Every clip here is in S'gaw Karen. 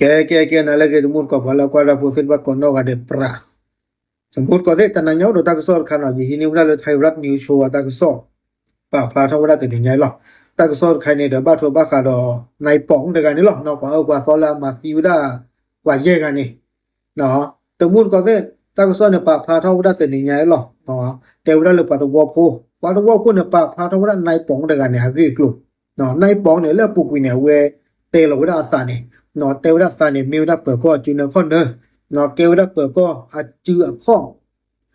ကဲ ကဲ ကဲ နၤလၢအဂ့ၤ တမူတကိး ပှၤလၢကွၢ်တၢ်ဖိသ့ၣ်တဖၣ်ကိးနီၢ်ဂၤဒဲး ပြး တမူတကိးသ့ၣ် တနၤညါအိၣ်ဒီးတၢ်ကစီၣ်တခါနီၤ, ယဟံးန့ၢ်ဝဲဒၣ်လၢ Thai Rat News Show အတၢ်ကစီၣ် ပာ်ဖျါထီၣ်ဝဲဒၣ်တနံၤညါအံၤလီၤ. တၢ်ကစီၣ်တခါအံၤန့ၣ်ဒီး ဘၣ်ထွဲဘၣ်ဃးဒီး နၢၤပီၣ်တဂၤန့ၣ်လီၤ. ပှၤအၢပှၤသီလၢအမၤသံဝဲဒၣ် ပှၤယဲၢ်ဂၤန့ၣ် တမူတကိးသ့ၣ် တၢ်ကစီၣ်န့ၣ် ပာ်ဖျါထီၣ်ဝဲဒၣ်တနံၤညါအံၤလီၤ. တဲဝဲဒၣ်လၢပှၤသဝီဖိ, ပှၤသဝီဖိန့ၣ် ပာ်ဖျါထီၣ်ဝဲဒၣ် နၢၤပီၣ်တဂၤန့ၣ် အဂ့ၢ်အကျိၤ. နၢၤပီၣ်န့ၣ် လၢအပူၤကွံာ်န့ၣ် အဝဲတဲလီၤဝဲဒၣ်အသးန့ၣ်, တဲဝဲဒၣ်အသးန့ၣ် မ့ၢ်ဝဲဒၣ်ပၢၤကီၢ်အစုနၢခီၣ်နၢ, ကဲဝဲဒၣ်ပၢၤကီၢ်အစုအခီၣ်,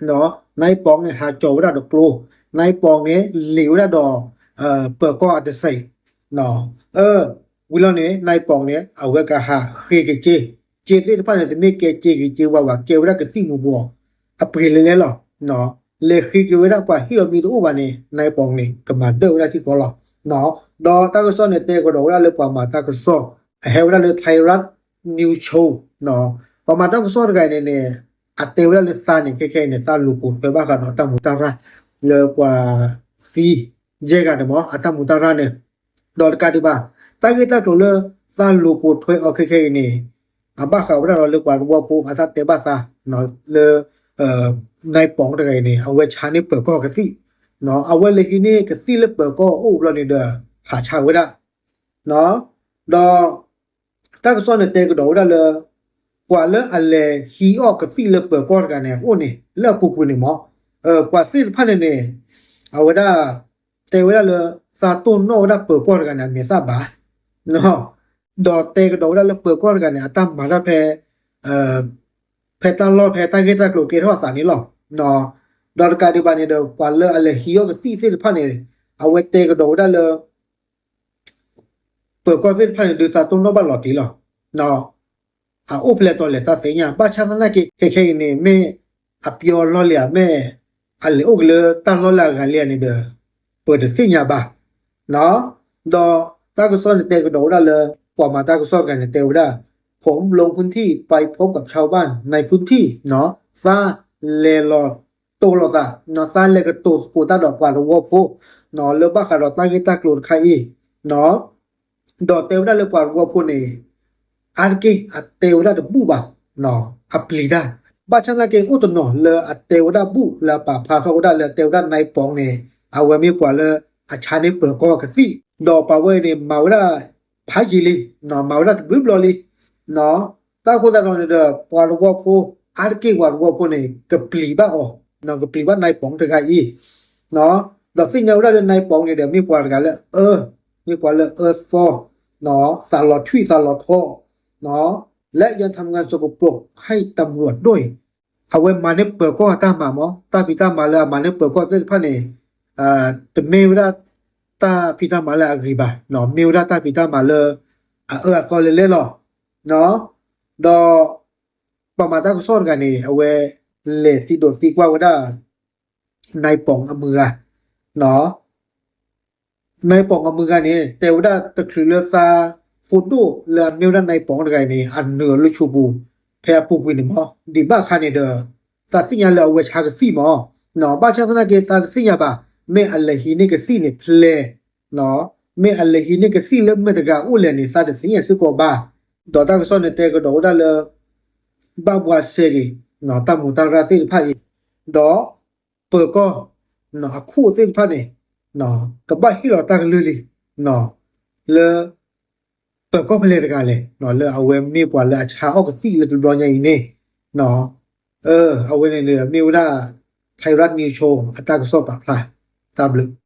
နၢၤပီၣ်န့ၣ် ဟးကၠီၤဝဲဒၣ်ဒီးကျိ, နၢၤပီၣ်န့ၣ် လံၤဝဲဒၣ်ဒီး ပၢၤကီၢ်အတစဲး ဝံၤလီၤန့ၣ် နၢၤပီၣ်န့ၣ် အဝဲကဟးဃ့က့ၤစ့, စ့သ့ၣ်တဖၣ်န့ၣ် တမ့ၢ်ကဲစ့ဂ့ၤစ့ဝါဘၣ်, ကဲဝဲဒၣ်ကသံၣ်မူၤဘှီး အပှ့ၤလဲၤလဲၤလီၤ. လဲၤဃ့က့ၤဝဲဒၣ်ပှၤဟ့ၣ်အီၤမ့ၢ်တအိၣ်ဘၣ်န့ၣ် နၢၤပီၣ်န့ၣ် ကမၤဒၢၣ်ဝဲဒၣ်ထံကီၢ်လီၤ. ဒီးတၢ်ကစီၣ်န့ၣ် တဲကဒီးဝဲဒၣ်လၢပှၤမၤတၢ်ကစီၣ် အဟဲဝဲဒၣ်လၢ Thai Rat News Show, ပှၤမၤတၢ်ကစီၣ်တဂၤအံၤန့ၣ်န့ၣ် အတဲဝဲဒၣ်လၢသးန့ၣ် ခဲခဲအံၤန့ၣ် သးလိာ်ပိာ်ထွဲဘၣ်ဃးဒီးတၢ်မူးတၢ်ရၢ် လၢပှၤသံယဲၢ်ဂၤန့ၣ်မ့ၢ် အတၢ်မူးတၢ်ရၢ်န့ၣ်, ဒီးတကးဒံးဘၣ် တၢ်ဂ့ၢ်တၢ်ကျိၤလၢ သးလိာ်ပိာ်ထွဲအီၤခဲခဲအံၤန့ၣ် အဘၣ်ဃးဝဲဒၣ်ဒီးလၢပှၤသဝီဖိအတၢ်တဲဘၣ်သး လၢ နၢၤပီၣ်တဂၤအံၤန့ၣ် အဝဲဆါန့ၢ်ပၢၤကီၢ်ကသံၣ်, အဝဲလဲၤဟံးန့ၢ်ကသံၣ်လၢပၢၤကီၢ်အအိၣ်ဘျီန့ၣ်ဒီး ဟးဆါဝဲဒၣ် ဒီး တၢ်ကစီၣ်န့ၣ်တဲကဒီးဝဲဒၣ်လၢ ပှၤလၢအလဲၤဟံးအီၣ်ကသံၣ်လၢပၢၤကီၢ်တဂၤန့ၣ် အအိၣ်န့ၣ် လၢအပူၤကွံာ်န့ၣ်မ့ၢ် ပှၤသ့ၣ်တဖၣ်န့ၣ်န့ၣ် အဝဲဒၣ် တဲဝဲဒၣ်လၢ သးတိၢ်နီၣ်ဝဲဒၣ်ပၢၤကီၢ်တဂၤန့ၣ် အမဲာ်သၣ်ဘၣ် ဒီးတဲကဒီးဝဲဒၣ်လၢပၢၤကီၢ်တဂၤန့ၣ် အတၢ်မၤတၢ်ဖဲ ဖဲတၢ်လီၢ်ဖဲတၢ်ဂ့ၢ်တၢ်ကျိၤကဲထီၣ်အသးန့ၣ်လီၤ. ဒီးတကးဒံးဘၣ်န့ၣ်ဒီး ပှၤလၢအလဲၤဟံးအီၣ်ကသံၣ်သ့ၣ်တဖၣ်န့ၣ် အဝဲတဲကဒီးဝဲဒၣ်လၢ ပၢၤကီၢ်သ့ၣ်တဖၣ်န့ၣ် ဒုးသးတိၢ်နီၣ်ဘၣ်လီၤတံၢ်လီၤ. အအိၣ်ဖဲလဲၣ်တီၤလဲၣ်သးသ့ၣ်ညါ ဘၣ်ဆၣ်သနာ်က့ ခဲခဲအံၤန့ၣ် မ့ၢ်အပျီလီၢ်လံဧါ မ့ၢ်အလဲၤအိၣ်က့ၤလၢတၢ်လီၢ်လၢအဂၤလံဧါန့ၣ်ဒီး ပတသ့ၣ်ညါဘၣ် ဒီးတၢ်ကစီၣ်န့ၣ်တဲကဒီးဝဲဒၣ်လၢ ပှၤမၤတၢ်ကစီၣ်တဂၤန့ၣ် တဲဝဲဒၣ် ผมลงพื้นที่ไปพบกับชาวบ้านในพื้นที่ သးလဲၤလီၤတိၢ်လိာ်သး သးလဲၤကတိၤသကိးတၢ်ဒီးပှၤသဝီဖိ လၢဘၣ်ဃးဒီးတၢ်ဂ့ၢ်တၢ်ကျိၤတခါအံၤ ဒီးတဲဝဲဒၣ်လၢပှၤသဝီဖိန့ၣ် အါတက့ၢ်အတဲဝဲဒၣ်တဘူၣ်ဘၣ် အပျံၤတၢ် ဘၣ်ဆၣ်သနာ်က့ အိၣ်တနီၤလၢအတဲဝဲဒၣ်ဘူၣ် လၢအပာ်ဖျါထီၣ်ဝဲဒၣ်လၢအတဲဝဲဒၣ် နၢၤပီၣ်န့ၣ် အဝဲမ့ၢ်ပှၤလၢအဆါန့ၢ်ပၢၤကီၢ်ကသံၣ် ဒီးပှၤဝဲအံၤန့ၣ် မၤဝဲဒၣ်ဖးယံာ်လံ မၤဝဲဒၣ်တဘျုးဘျီလံ တၢ်အဃိသတးဒီးန့ၣ်ဒီး ပှၤသဝီဖိ အါတက့ၢ်ပှၤသဝီဖိန့ၣ် ကပျံၤဘၣ်အီၤ ကပျံၤဘၣ် နၢၤပီၣ်တဂၤအံၤ ဒီးသ့ၣ်ညါဝဲဒၣ်လၢ နၢၤပီၣ်န့ၣ်ဒီး မ့ၢ်ပှၤတဂၤလၢအအၢ မ့ၢ်ပှၤလၢအအၢသီ သးလီၤထွံၣ်သးလီၤထီ และยังทำงานสกปรกให้ตำรวจด้วย အဝဲမၤန့ၢ်ပၢၤကီၢ်အတၢ်မၤမ့ၢ် တၢ်ဖံးတၢ်မၤလၢအမၤန့ၢ်ပၢၤကီၢ်သ့ၣ်တဖၣ်န့ၣ် တမ့ၢ်ဝဲဒၣ် တၢ်ဖံးတၢ်မၤလၢအဂ့ၤဘၣ် မ့ၢ်ဝဲဒၣ်တၢ်ဖံးတၢ်မၤလၢ အအၢအသီလဲၣ်လဲၣ်လီၤ. ဒီး ပှၤမၤတၢ်ကစီၣ်တဂၤန့ၣ် အဝဲလဲၤသံဒိးသံကွၢ်ဝဲဒၣ် နၢၤပီၣ်အမုၢ်ဂၤ နၢၤပီၣ်အမုၢ်ဂၤန့ၣ် တဲဝဲဒၣ်တချုးလၢသးဖိဒိၣ်လၢအမ့ၢ်ဝဲဒၣ် နၢၤပီၣ်တဂၤအံၤန့ၣ် အနုာ်အီၤလၢဆူပူၤ ဖဲအပူၤကွံာ်န့ၣ်မ့ၢ် ဒံးဘၣ်အခါန့ၣ်ဒီး သးသ့ၣ်ညါလၢအဝဲဆါကသံၣ်မ့ၢ် ဘၣ်ဆၣ်သနာ်က့ သးတသ့ၣ်ညါဘၣ် မ့ၢ်အလဲၤဟံးန့ၢ်ကသံၣ်န့ၣ်ဖဲလဲၣ် မ့ၢ်အလဲၤဟံးန့ၢ်ကသံၣ်လၢမတၤတဂၤအအိၣ်လဲၣ်န့ၣ် သးတသ့ၣ်ညါစ့ၢ်ကီးဘၣ်. ဒီးတၢ်ကစီၣ်န့ၣ်တဲကဒီးဝဲဒၣ်လၢ ဘၣ်ဘှါစဲက့ၤ တၢ်မူးတၢ်ရၢ်သ့ၣ်တဖၣ်အံၤ ဒီး ပၢၤကီၢ် အခိၣ်သ့ၣ်တဖၣ်န့ၣ် ကဘၣ်ဟ့ၣ်လီၤတၢ်ကလုၢ်လံ လၢ ပၢၤကီၢ်ဖဲလဲၣ်တဂၤလဲၣ် လၢအဝဲမ့ၢ်ပှၤလၢအဆါအီၣ်ကသံၣ်လၢတဘျီညါအံၤန့ၣ် အဝဲန့ၣ်မ့ၢ်ဝဲဒၣ် Thai Rat News Show အတၢ်ကစီၣ်ပာ်ဖျါ တၢ်ဘျုး